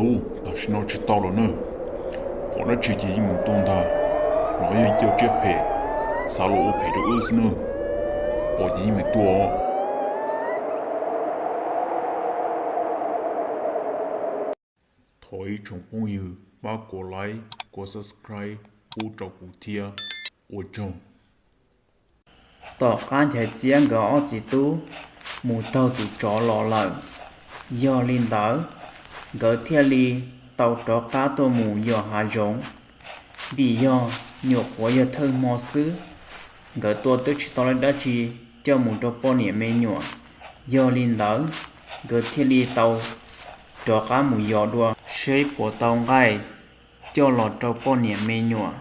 Tub, tam sim no tsis tau lawm nawb. Pom dab tsi ces yeej meem tua ntag. No yog ib co tsiaj phem, xav los ua phem rau wb xwb nawb. Pom ces yeej meem tua. Thov ib tsoom phooj ywg pab kuv like, kuv subscribe pub rau kuv thiab. Ua tsaug. Tom qab Nchaiv Txiab nkawd ob txiv tub mus taug tus tsov los lawm, yog li ntawd nkawd thiaj li tau rov qab tuaj mus yos hav zoov, vim yog nyuam qhuav yog thawj hmo xwb, nkawd tua twb tsis tau dab tsi coj mus rau poj niam me nyuam. Yog li ntawd nkawd thiaj li tau rov qab mus yos dua seb puas tau nqaij coj los rau poj niam me nyuam.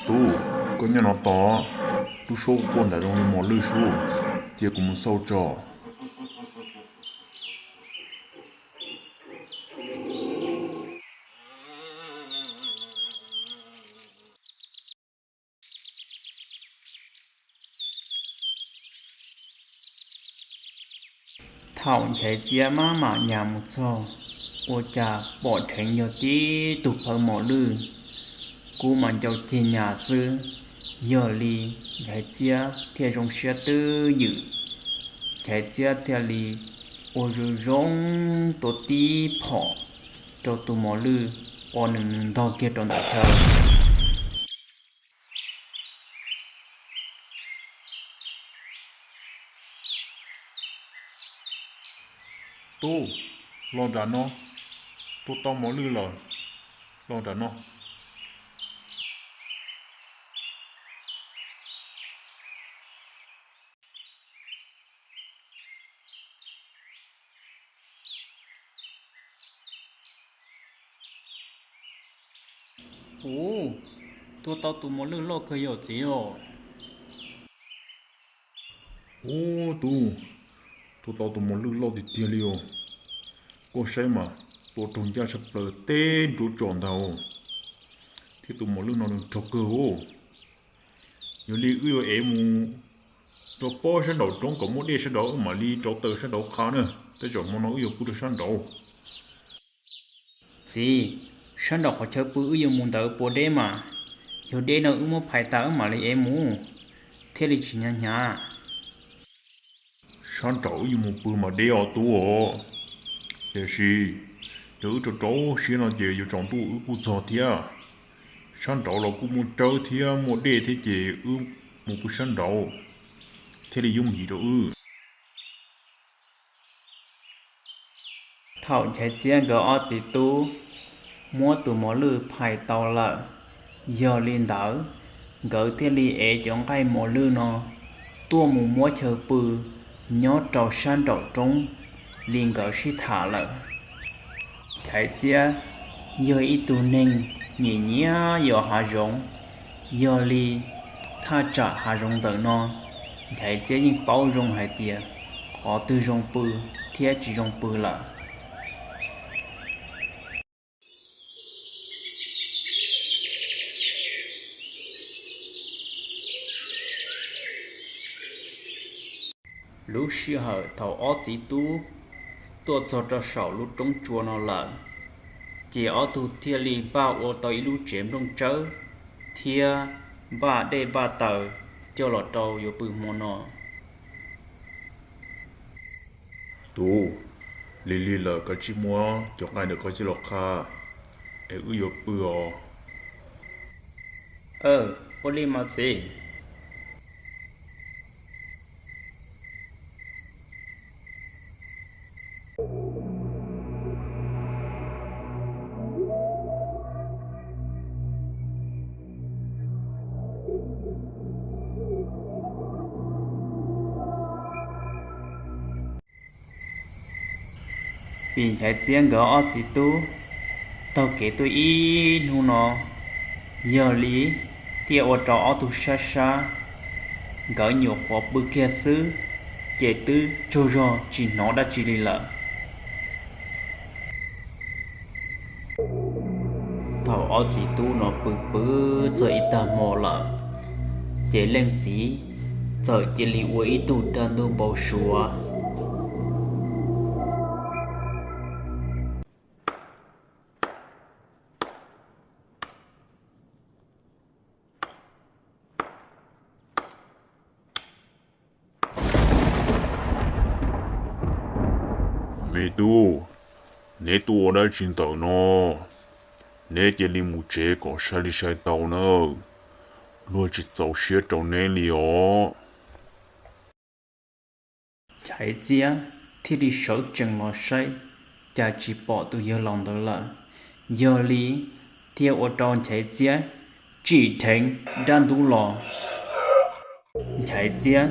Tub, koj nyob no tos, lub suab quaj ntawm zoo li mos lwj sub, cia kuv mus xauj tso. Thaum Nchaiv Txiab maj mam nyas mus txog, ua cas pom dheev yog tib tug phawv mos lwj, kub mas ncau ceg nyas xwb. Yog li Nchaiv Txiab thiaj zoo siab twb ywm, Nchaiv Txiab thiaj li ua zoo zoo tua tib phom rau tus mos lwj uas nws nws ntog kiag rau ntawm chaw. Tub, los nram no, tua tau mos lwj lawm, los nram no. Ub, tua tau tus mos lwj loj kawg yom txiv os. Ub tub, tua tau tus mos lwj loj tiag tiag li os. Koj saib mas, tua raug ncaj tshaj plaws teb nruab tsom ntag, thiab tus mos lwj no nws rog kawg os. Yog li wb yuav ev mus rau pob sab nraum roob kom muaj dej sab nraud wb mam li rauv taws sab nraud qha na, tej zaum hmo no wb yuav pw rau sab nraud. Txiv, sab nraum qhov chaw pw wb yuav mus ntawd puas deb mas? Yog deb no wb muab phais tas wb mam li ev mus, thiaj li tsis hnyav hnyav. Sab nraum wb yuav mus pw mas deb os tub os, tiam sis yog wb rau rau siab no ces yuav tsaus ntuj wb kuj txog thiab. Sab nraud los kuj muaj tsawb thiab muaj dej thiab ces wb mus pw sab nraud thiaj li yooj yim rau wb. Thaum Nchaiv Txiab nkawd ob txiv tub muab tus mos lwj phais tau lawm, yog li ntawd nkawd thiaj li ev cov nqaij mos lwj no tuaj mus muab chaw pw nyob rau sab nraum roob li nkawd sib tham lawm. Nchaiv Txiab yog ib tug neeg nyiam nyiam yos hav zoov, yog li thaj tsam hav zoov ntawm no Nchaiv Txiab yeej paub zoo hais tias qhov twg zoo pw thiab tsis zoo pw lawm. Lub sij hawm thaum ob txiv tub tuaj txog rau saum lub roob tsua no lawm, ces ob tug thiaj li npaj ua tau ib lub tsev nplooj tsawb thiab npaj dej npaj taws coj los rau yuav pw hmo no. Tub, lig lig lawm koj cia li muab cov nqaij ntawm koj coj los qha es wb yuav pw os. Ua li mas txiv. Vim Nchaiv Txiab nkawd ob txiv tub taug kev tuaj ib hnub no, yog li thiaj ua rau ob tug sab sab, nkawd nyuam qhuav pw kiag xwb ces twb tsaug zog tsis hnov dab tsi li lawm. Thaum ob txiv tub no pw pw txog ib tag hmo lawm, ces leej txiv txawm cia li ua ib tug dab ntub npau suav. Me tub, neb tuaj ua dab tsi ntawm no? Neb cia li mus tsev kom sai li sai tau nawb, luag tsis txaus siab rau neb li os. Nchaiv Txiab thiaj li sawv tsees los saib, cas tsis pom tus yawg laus ntawd lawm. Yog li thiaj ua rau Nchaiv Txiab tsim dheev dab ntub los. Nchaiv Txiab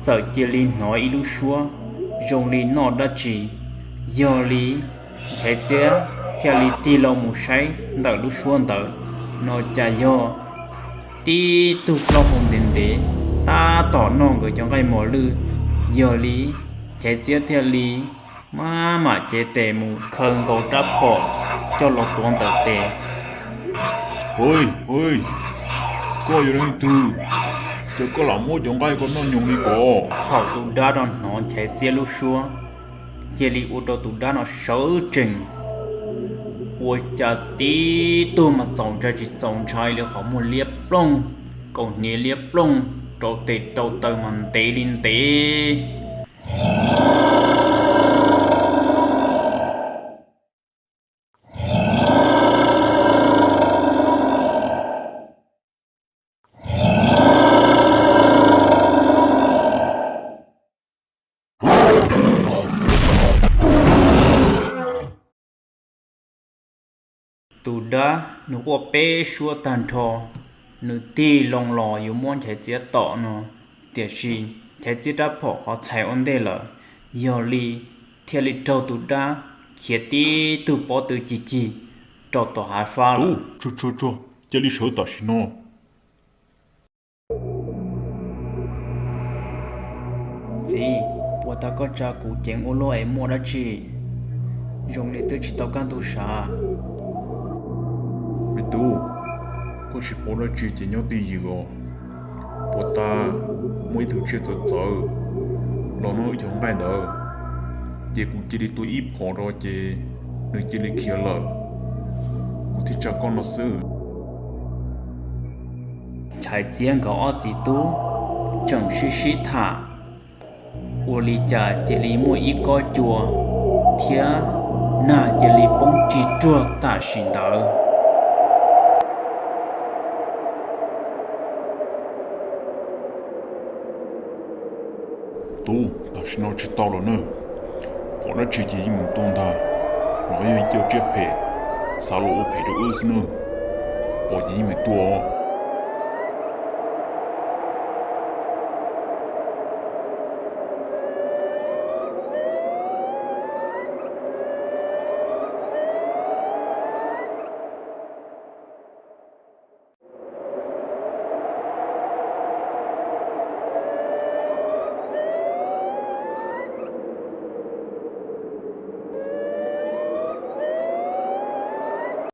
txawm cia li hnov ib lub suab zoo li noj dab tsi. Yog li Nchaiv Txiab thiaj li tig loo mus saib ntawm lub suab ntawd, no cas yog tib tug plaub hau ntev ntev tab tom noj nkawd cov nqaij mos lwj. Yog li Nchaiv Txiab thiaj li maj mam cev tes mus khaws nkaus rab phom coj los tuav ntawm tes. Hwj, hwj, koj yog leej twg? Cas koj lam muab cov nqaij ko noj nyoos li ko? Thaum tus dab no hnov Nchaiv Txiab lub suab, cia li ua rau tus dab no sawv tsees, ua cas tib tug mas txaus ntshai tsis txaus ntshai li, qhov muag liab ploog, kaus hniav liab ploog, rau tes rau taw mas ntev li ntev. Tus dab nws quaj peb suab tag nrho, nws tig loo los yuav muab Nchaiv Txiab tom no, tiam sis Nchaiv Txiab rab phom qhov txhais ua ntej lawm, yog li thiaj li raug tus dab khiav tib tug pob tw cig cig rau tom hav fab lawm. Tsuag, cia li sawv tam sim no. Txiv, puas tas koj tsa kuv ceev ua luaj es muaj dab tsi? Zoo li twb tsis tau kaj ntug sav. Me tub, koj tsis paub dab tsi ces nyob twj ywm os. Puas tas muaj ib tug tsiaj txawv txawv los noj wb cov nqaij ntawd, ces kuv cia li tua ib phom rau ces nws cia li khiav lawm. Kuv thiaj tsa koj no xwb. Nchaiv Txiab nkawd ob txiv tub tseem sib sib tham, ua li cas cia li muaj ib kob cua thiab nag cia li poob tsis ruag tam sim ntawd. Tub, tam sim no tsis tau lawm na. Pom dab tsi ces yeej mus tua ntag. No yog ib co tsiaj phem, xav los ua phem rau wb xwb na. Pom ces yeej mus tua.